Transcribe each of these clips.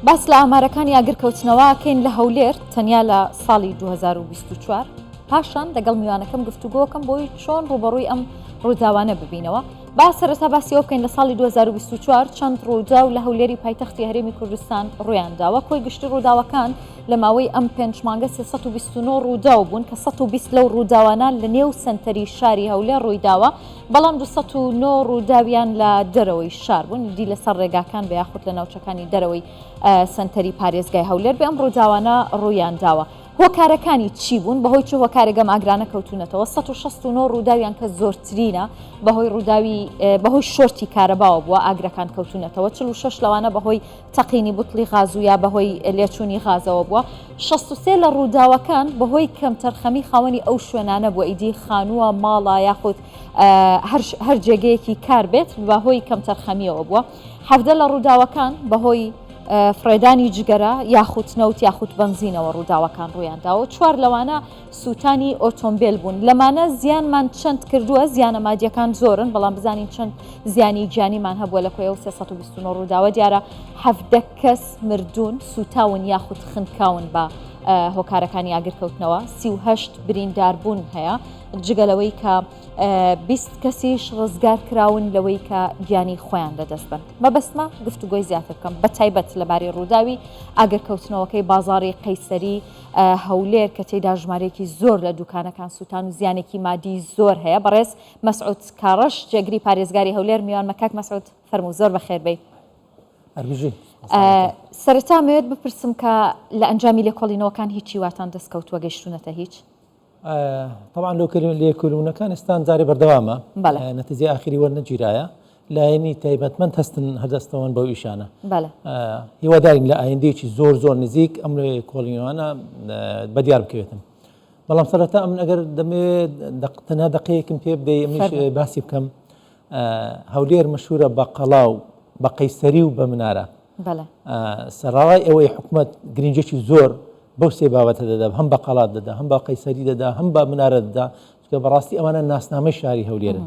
باس لە ئامارەکانی ئاگرکەوتنەوە کەین لە هەولێر تەنیا لە ساڵی 2024 پاشان لەگەڵ میوانەکەم گفتوگۆکەم بۆی چۆن ڕوبەڕووی ئەم ڕووداوانە ببینەوە با سەرەتا باسی ئەوە بکەین لە ساڵی 2024 چەند ڕووداو لە هەولێری پایتەختی هەرێمی کوردستان ڕوویانداوە کۆی گشتی ڕووداوەکان لە ماوەی ئەم پێنج مانگە 329 ڕووداو بوون کە 120 لەو ڕووداوانە لە نێو سەنتەری شاری هەولێر ڕوویداوە بەڵام 209 ڕووداویان لە دەرەوەی شار بوون دی لەسەر ڕێگاکان بە یاخود لە ناوچەکانی دەرەوەی سەنتەری پارێزگای هەولێر بێ ئەم ڕووداوانە ڕوویانداوە. هۆکارەکانی چی بوون؟ بەهۆی چ هۆکارێک ئەم ئاگرانە کەوتوونەتەوە؟ 169 ڕووداویان کە زۆرترینە بەهۆی ڕووداوی بەهۆی شۆرتی کارەباوە بووە ئاگرەکان کەوتوونەتەوە 46 لەوانە بەهۆی تەقینی بوتڵی غاز و یا بەهۆی لێچوونی غازەوە بووە 63 لە ڕووداوەکان بەهۆی کەمتەرخەمی خاوەنی ئەو شوێنانە بووە ئیدی خانووە ماڵە یاخود هەر جێگەیەکی کار بێت بەهۆی کەمتەرخەمیەوە بووە حەڤدە لە ڕووداوەکان بەهۆی فڕێدانی جگەرە یاخود نەوت یاخود بەنزینەوە ڕووداوەکان ڕوویانداوە چوار لەوانە سووتانی ئۆتۆمبێل بوون لەمانە زیانمان چەند کردووە زیانە مادیەکان زۆرن بەڵام بزانین چەند زیانی گیانیمان هەبووە لە کۆی ئەو 329 ڕووداوە دیارە 17 کەس مردوون سووتاون یاخود خنکاون بە هۆکارەکانی ئاگرکەوتنەوە 38 برینداربوون هەیە جگە لەوەی کە 20 کەسیش ڕزگار کراون لەوەی کە گیانی خۆیان لەدەست بن. مەبەستمە گفتوگۆی زیاتر بکەم بەتایبەت لەبارەی ڕووداوی ئاگرکەوتنەوەکەی بازاڕی قەیسەری هەولێر کە تێیدا ژمارەیەکی زۆر لە دوکانەکان سووتان و زیانێکی مادی زۆر هەیە. بەڕێز مەسعود کاڕەش جێگری پارێزگاری هەولێر میوانمە. کاک مەسعود فەرموو زۆر بەخێر بێی. هەربژی. سەرەتا ئەمەوێت بپرسم کە لە ئەنجامی لێکۆڵینەوەکان هیچی واتان دەستکەوتووە گەیشتوونەتە هیچ؟ تەبعەن لێکۆلینەکان ئێستان جارێ بەردەوامە نەتیجەی ئاخری وەرنەگیرایە لایەنی تایبەتمەند هەستن هەردەستەوەن بەو ئیشانە هیوادارین لە ئایندەیەکی زۆر زۆر نزیک ئەم لێکۆڵینەوانە بە دیار بکەوێتن بەڵام سەرەتا ئەمن ئەگەر دەمەوێت تەنها دەقەیەکم پێ بدەی ئەمیش باسی بکەم هەولێر مەشهورە بە قەڵا و بە قەیسەری و بە منارە. سەرەڕای ئەوەی حکومەت گرنگیەکی زۆر بەو سێ بابەتە دەدا هەم بە قەڵات دەدا هەم بە قەیسەری دەدا هەم بە منارە دەدا چونکە بەڕاستی ئەوانە ناسنامەی شاری هەولێرن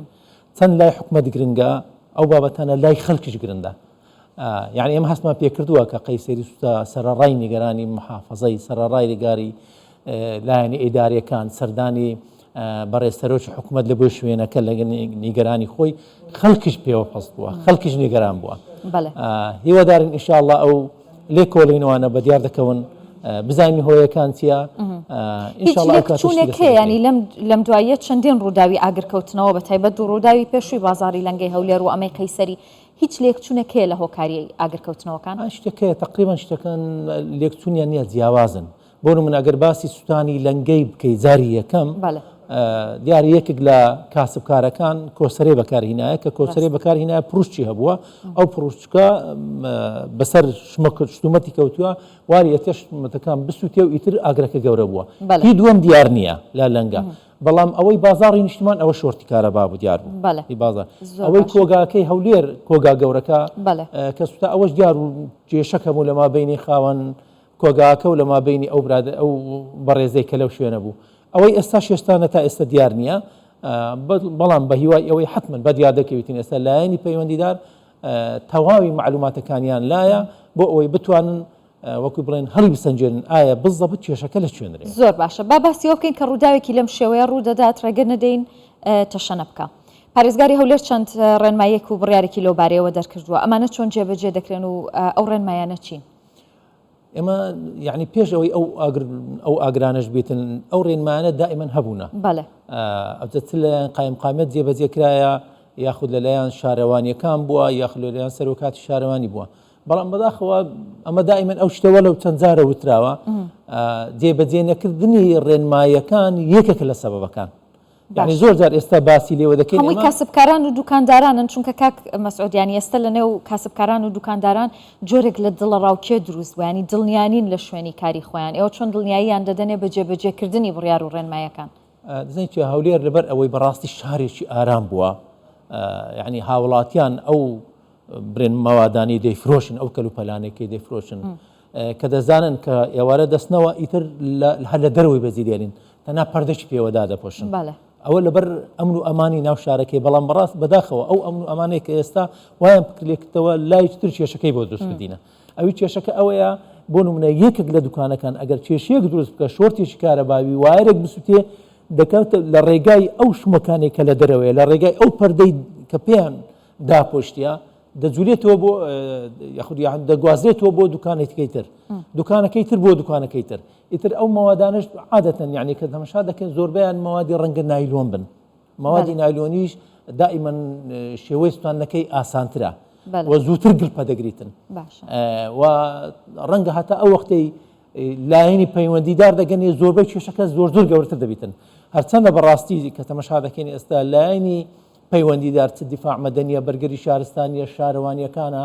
چەند لای حکومەت گرنگە ئەو بابەتانە لای خەڵکیش گرنگە یعنی ئێمە هەستمان پێکردووە کە قەیسەری سوتا سەرەڕای نیگەرانی محافظەی سەرەڕای نیگاری لایەنی ئیداریەکان سەردانی بەڕێز سەرۆکی حکوومەت لە بۆی شوێنەکە لە نیگەرانی خۆی خەڵکیش پێوە پەست بووە خەڵکیش نیگەران بووە هیوادارین ئیشاءاللە ئەو لێکۆڵینەوانە بە دیار دەکەون بزانین هۆیەکان چییە چونێک هەیە ینی لەم لەم دواییە چەندین ڕووداوی ئاگرکەوتنەوە بە تایبەت دوو ڕووداوی پێشووی بازاری لەنگەی هەولێر و ئەمەی قەیسەری هیچ لێکچوونێک هەیە لە هۆکاری ئاگرکەوتنەوەکان؟ شتێک هەیە تقریبا شتەکان لێکچوونیان نییە جیاوازن بۆ نمونە ئەگەر باسی سوتانی لەنگەی بکەی جاری یەکەم دیارە یەکێک لە کاسبکارەکان کۆسەرەی بەکارهینایە کە کۆسەرەی بەکارهینایە پروشکی هەبووە ئەو پروشکە بەسەر شتومەتی کەوتووە واری ئەتێ شتومەتەکان بسووتێ و ئیتر ئاگرەکە گەورە بووە هی دووەم دیار نییە لە لەنگە بەڵام ئەوەی بازاڕی نیشتمان ئەوە شۆرتی کارەبا بوو دیار بوو بازار ئەوەی کۆگاکەی هەولێر کۆگا گەورەکە کە سوتا ئەوەش دیار و کێشەکە بوو لە مابینی خاوەن کۆگاکە و لە مابەینی ئەو برادەر ئەو بەڕێزەی کە لەو شوێنە بوو. ئەوەی ئێستاش هێشتا نە تا ئێستا دیار نییە، بەڵام بە هیوای ئەوەی حەتمەن بە دیار دەکەویتین ئێستا لایەنی پەیوەندیدار تەواوی مەعلوماتەکانیان لایە بۆ ئەوەی بتوانن وەکو بڵێن هەڵی بسەنجێنن ئایا بزەبت کێشەکە لە کوێنرێ. زۆر باشە با باسی ئەوە بکەین کە ڕووداوێکی لەم شێوەیە ڕوو دەدات ڕێگە نەدەین تەشەنە بکا. پارێزگاری هەولێر چەند ڕێنماییەک و بڕیارێکی لەو بارەیەوە دەرکردووە ئەمانە چۆن جێبەجێ دەکرێن و ئەو ڕێنمایانە چین؟ ئێمە یعنی پێش ئەوەی ئەو ئاگر ئەو ئاگرانەش بێتن ئەو ڕێنمایانە دائیمەن هەبوونە بەڵێ ئەوجە چ لەلایەن قایمقامیەت جێبەجێ کرایە یاخود لەلایەن شارەوانیەکان بووە یاخود لەلایەن سەرۆکاتی شارەوانی بووە بەڵام بەداخەوە ئەمە دائیمەن ئەو شتەوە لەو چەند جارە وتراوە جێبەجێ نەکردنی ڕێنمایەکان یەکێکە لە سەبەبەکان یانی زۆر جار ئێستا باسی لێوە دەکەین هەمووی کاسبکاران و دوکاندارانن چونکە کاک مەسعود یانی ئێستا لە نێو کاسبکاران و دوکانداران جۆرێک لە دڵەڕاوکێ دروست بووە یانی دڵنیانین لە شوێنی کاری خۆیان ئێوە چۆن دڵنیاییان دەدەنێ بە جێبەجێکردنی بڕیار و ڕێنمایەکان؟ دەزانی چیە هەولێر لەبەر ئەوەی بەڕاستی شارێکی ئارام بووە یعنی هاوڵاتیان ئەو برێن مەوادانی دەیفرۆشن ئەو کەلوپەلانەی کە دەیفرۆشن کە دەزانن کە ئێوارە دەستنەوە ئیتر هەر لە دەرەوەی بەجی دێنین تەنها پەردەکی پێوە دادەپۆشن ئەوە لەبەر ئەمن و ئەمانی ناو شارەکەی بەڵام بەڕاست بەداخەوە ئەو ئەمن و ئەمانەی کە ئێستا وایان پکر لێکردەوە لای تر کێشەکەی بۆ دروست کردینە. ئەوی کێشەکە ئەوەیە بۆ نمونە یەکێک لە دوکانەکان ئەگەر کێشەیەک دروست بکە شۆرتێکی کارەباوی وایەرێک بسوتێ دەکەوتە لە ڕێگای ئەو شمەکانێک کە لە دەرەوەیە لە ڕێگای ئەو پەردەی کە پێیان داپۆشتە دەجولێتەوە بۆ یاخود یان دەگوازرێتەوە بۆ دوکانێتەکەی تر دوکانەکەی تر بۆ دوکانەکەی تر ئیتر ئەو مەوادانش عادەتەن یعنی کە تەمەشا دەکەن زۆربەیان مەوادی ڕەنگە نایلۆن بن مەوادی نایلۆنیش دائیمەن شێوەی سوتاندنەکەی ئاسانترە و زووتر گڵپە دەگریتن و ڕەنگە هەتا ئەو وەختەی لایەنی پەیوەندیدار دەگەنێ زۆربەی کێشەکە زۆر زۆر گەورەتر دەبیتن هەرچەندە بەڕاستی کە تەمەشا دەکەین ئێستا لایەنی پەیوەندیدار چ دیفاع مەدەنیە بەرگری شارستانیە شارەوانیەکانە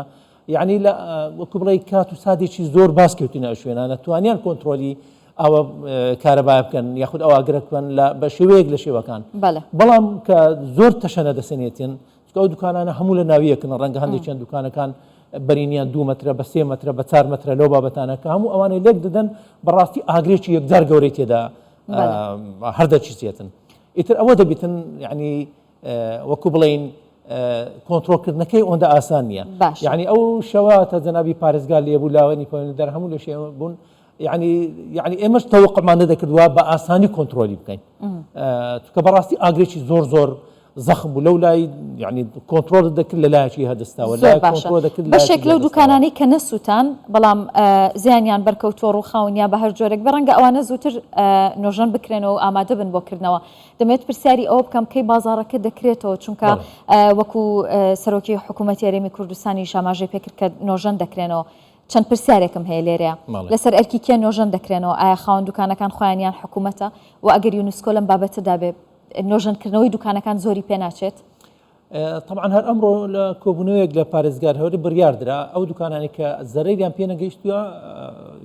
یعنی لە وەکو بڵێ کات و ساتێکی زۆر باس کەوتینە ئەو شوێنانە توانیان کۆنترۆلی ئەوە کارەبا بکەن یاخود ئەو ئاگرە بکەن لە بە شێوەیەک لە شێوەکان بەڵام کە زۆر تەشەنە دەسێنێتن چونکە ئەو دوکانانە هەموو لە ناویەکن ڕەنگە هەندێکیان دوکانەکان بەرینیان دوو مەترە بە سێ مەترە بە چار مەترە لەو بابەتانە کە هەموو ئەوانەی لێک دەدەن بەڕاستی ئاگرێکی یەکجار گەورەی تێدا هەردەچیسێتن ئیتر ئەوە دەبیتن یعنی وەکو بڵین کۆنترۆلکردنەکەی ئەوەندە ئاسان نییە یعنی ئەو شەوە تا جەنابی پارێزگار لێبوو لاوەنی پەیوەندیدار هەموو لە شێوە بوون یعنی یعنی ئێمەش تەوقعمان نەدەکرد وا بە ئاسانی کۆنترۆلی بکەین چونکە بەڕاستی ئاگرێکی زۆر زۆر زەخم بوو لەو لای یعنی کۆنترۆل دەکرد لە لایەکی هەدەستەوە زۆر باشە بەشێک لەو دوکانانەی کە نەسووتان بەڵام زیانیان بەرکەوتووە ڕووخاون یا بە هەر جۆرێک بێ ڕەنگە ئەوانە زووتر نۆژەن بکرێنەوە و ئامادە بن بۆ کردنەوە دەمەوێت پرسیاری ئەوە بکەم کەی بازاڕەکە دەکرێتەوە چونکە وەکو سەرۆکی حکوومەتی هەرێمی کوردستانیش ئاماژەی پێکرد کە نۆژەن دەکرێنەوە چەند پرسیارێکم هەیە لێرەیە لەسەر ئەرکی کێ نۆژەن دەکرێنەوە ئایا خاوەن دوکانەکان خۆیان یان حکوومەتە و ئەگەر یونسکۆ لەم بابەتەدا بێ نۆژەنکردنەوەی دوکانەکان زۆری پێ ناچێت؟ تەبعەن هەر ئەمڕۆ لە کۆبوونەوەیەک لە پارێزگار هەولێر بڕیار درا ئەو دوکانانەی کە زەرەریان پێ نەگەیشتووە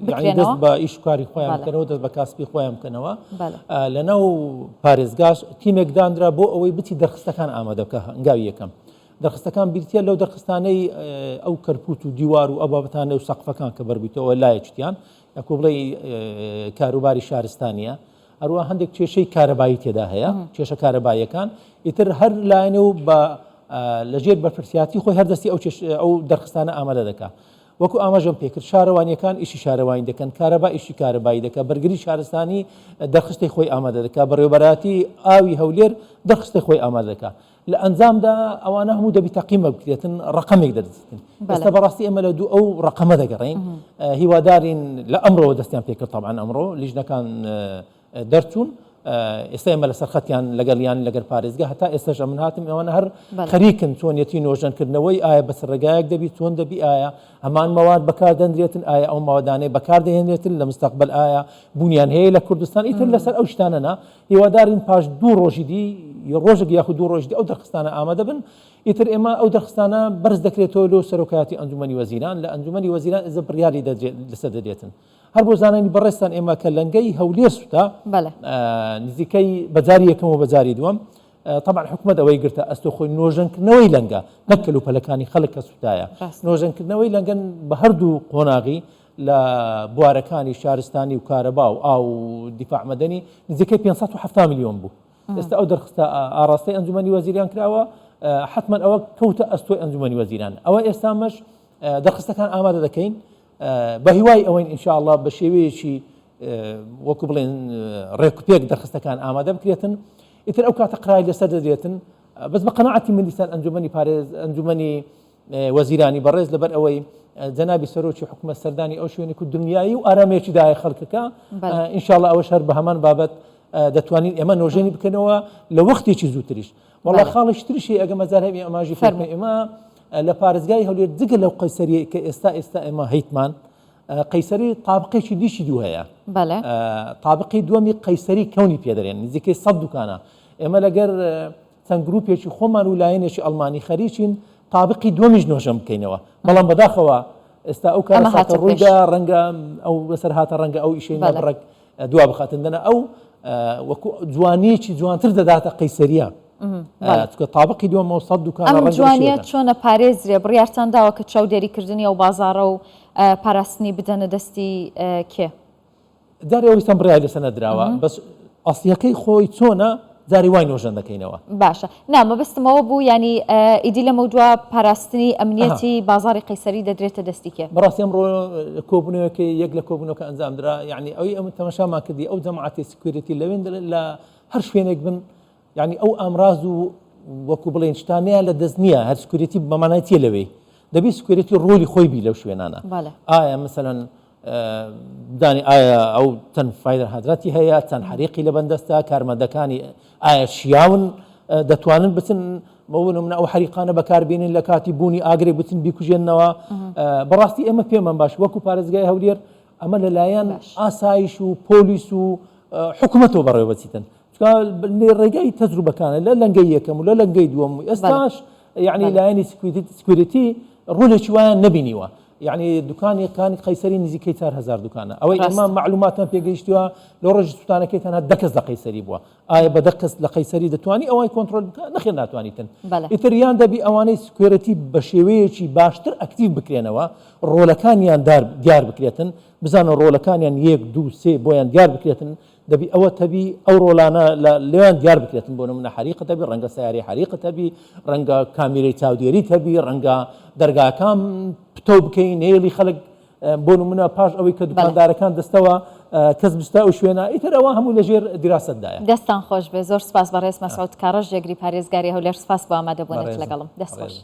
یعنی دەست بە ئیش و کاری خۆیان بکەنەوە دەست بە کاسپی خۆیان بکەنەوە لەناو پارێزگاش تیمێک دانرا بۆ ئەوەی بچی دەرخستەکان ئامادە بکە هەنگاوی یەکەم دەرخستەکان بریتە لەو دەرخستانەی ئەو کەرپوت و دیوار و ئەو بابەتانە و سەقفەکان کە بەربوویتەوە لایەکتیان یاکو بڵێ کاروباری شارستانیە هەروەها هەندێک کێشەی کارەبایی تێدا هەیە، کێشە کارەباییەکان، ئیتر هەر لایەنێ و بە لەژێر بەرپرسیارتی خۆی هەر دەستی ئەو ئەو دەرخستانە ئامادە دەکا. وەکو ئاماژەم پێکرد شارەوانیەکان ئیشی شارەوانی دەکەن، کارەبا ئیشی کارەبایی دەکا، بەرگری شارستانی دەرخستەی خۆی ئامادە دەکا، بەڕێوەبەرایەتی ئاوی هەولێر دەرخستەی خۆی ئامادە دەکا. لە ئەنجامدا ئەوانە هەموو دەبی تەقیمە بکرێتن ڕقەمێک دەردەچن ئێستا بەڕاستی ئێمە لە دوو ئەو ڕقەمە دەگەڕین هیوادارین لە ئەمڕۆوە دەستیان پێکرد طبعا ئەمڕۆ لیژنەکان دەرچوون ئێستا ئێمە لەسەر خەتیان لەگەڵیان لەگەر پارێزگا هەتا ئێستاش ئەمن هاتم ئەوانە هەر خەریکن چۆنیەتی نۆژەنکردنەوەی ئایا بەس ڕێگایەک دەبی چۆن دەبی ئایا هەمان مەواد بەکاردەندرێتن ئایا ئەو مەوادانەی بەکاردەهێنرێتن لە مستەقبل ئایا بوونیان هەیە لە کوردستان ئیتر لەسەر ئەو شتانە نا هیوادارین پاش دوو ڕۆژی دی ڕۆژێک یاخود دوو ڕۆژی دی ئەو دەرخستانە ئامادە بن ئیتر ئێمە ئەو دەرخستانە بەرز دەکرێتەوە لۆ سەرۆکایەتی ئەنجومەنی وەزیران لە ئەنجومەنی وەزیران ئێزە بڕیاری دەدرێت لەسەر دەدرێتن هەر بۆ زانانی بەڕێزتان ئێمە کە لەنگەی هەولێر سوتا نزیکەی بەجاری یەکەم و بەجاری دووەم طبعا حکومەت ئەوەی گرتە ئەستۆ خۆی نۆژەنکردنەوەی لەنگە نەک کەلوپەلەکانی خەڵک کە سوتایە نۆژەنکردنەوەی لەنگەن بە هەردوو قۆناغی لە بوارەکانی شارستانی و کارەبا و ئاو و دیفاع مەدەنی نزیکەی 570 میلیۆن بوو ئێستا ئەو دەرخستە ئاراستەی ئەنجومەنی وەزیریان کراوە حتمما ئەوە کەوتە ئەستۆی ئەنجومەنی وەزیران ئەوە ئێستامەش دەرخستەکان ئامادە دەکەین بە هیوای ئەوەین ئینشاءاللە بە شێوەیەکی وەکو بڵێن ڕێکوپێک دەرخستەکان ئامادە بکرێتن ئیتر ئەو کاتە قرای لەسەر دەدرێتن بەس بە قەناعەتی من دیسان ئەنجومەنی پارێز ئەنجومەنی وەزیرانی بەڕێز لەبەر ئەوەی جەنابی سەرۆکی حکومەت سەردانی ئەو شوێنێک و دنیایی و ئارامێکی دایە خەڵکەکە ئینشاءاللە ئەوەش هەر بە هەمان بابەت دەتوانین ئێمە نۆژەنی بکەنەوە لە وەختێکی زووتریش وەڵا خاڵش تریشی ئەگە مەجال هەبی ئاماژی فەرمو ئێمە لە پارێزگای هەولێر جگە لەو قەیسەریە کە ئێستا ئێستا ئێمە هەیتمان قەیسەری تابقێکی دیشی دوو هەیە تابقی دووەمی قەیسەری کەونی پێدەرێن نزیکەی سە دوکانە ئێمە لەگەر چەند گروپێکی خۆمان و لایەنێکی ئەڵمانی خەریکین تابقی دووەمیش نۆژەن بکەینەوە بەڵام بەداخەوە ئێستا ئەو کارەساتە ڕوویدا ڕەنگە ئەو بەسەر هاتە ڕەنگە ئەو ئیشەی بڕێک دوا بخاتن دەنا ئەو وەکو جوانیەکی جوانتر دەداتە قەیسەریە چونکە تابقی دووەمە سەد دوکان ئەم جوانیە چۆنە پارێزرێ بڕیارتان داوە کە چاودێریکردنی ئەو بازاڕە و پاراستنی بدەنە دەستی کێ؟ جارێ ئەوەی سەم بڕیاری لەسەر نەدراوە بەس ئەسڵیەکەی خۆی چۆنە جارێ وای نۆژەن دەکەینەوە. باشە نا مەبەستم ئەوە بوو یانی ئیدی لەمەودوا پاراستنی ئەمنیەتی بازاڕی قەیسەری دەدرێتە دەستی کێ؟ بەڕاستی ئەمڕۆ کۆبوونەوەکەی یەک لە کۆبوونەوەکە ئەنجام درا یانی ئەوی ئەمن تەماشامان کردی ئەو جەماعەتی security لەوێن لە هەر شوێنێک بن یانی ئەو ئامراز و وەکو بڵێن شتانەیان لە دەست نییە هەر security بەمانای چیە لەوێی دەبی security ڕۆلی خۆی بی لەو شوێنانە ئایا مەسەلەن دانی ئایا ئەو چەند fire hydrant ی هەیە چەند حەریقی لە بەندەستە کارمەندەکانی ئایا شیاون دەتوانن بچن بەونە منە ئەو حەریقانە بەکاربیێنن لە کاتی بوونی ئاگرێک بچن بیکوژێنەوە بەڕاستی ئێمە پێمان باش وەکو پارێزگای هەولێر ئەمە لەلایەن ئاسایش و پۆلیس و حکوومەتەوە بەڕێوەبچیتن چونکە ڕێگای تەجروبەکانە لە لەنگەی یەکەم و لە لەنگەی دووەم و ئێستاش یعنی لایەنی security ڕۆلێکی وایان نەبینیوە یعنی دوکانیەکانی قەیسەری نزیکەی 4000 دوکانە ئەوەی ئێمە معلوماتمان پێگەیشتووە لە ڕۆژی سوتانەکەی تەنها دە کەس لە قەیسەری بووە ئایا بە دە کەس لە قەیسەری دەتوانی ئەوای کۆنترۆل بکە نەخێر ناتوانیتن ئیتر یان دەبی ئەوانەی security بە شێوەیەکی باشتر active بکرێنەوە ڕۆلەکانیان دیار بکرێتن بزانە ڕۆلەکانیان یەک دوو سێ بۆیان دیار بکرێتن دەبی ئەوە تەبی ئەو ڕۆلانە لە لێیان دیار بکرێتن بۆ نمونە حەریقت هەبی ڕەنگە سیارەی حەریقت هەبی ڕەنگە کامیرەی چاودێریت هەبی ڕەنگە دەرگاکان پتەو بکەی نێڵی خەڵک بۆ نمونە پاش ئەوەی کە دوکاندارەکان دەستەوە کەس بستە ئەو شوێنە ئیتر ئەوە هەموو لەژێر دیراسەتدایە. دەستان خۆش بێ زۆر سپاس بەڕێز مەسعود کاڕەش جێگری پارێزگاری هەولێر سپاس بۆ ئامادەبوونت لەگەڵم دەست خۆش.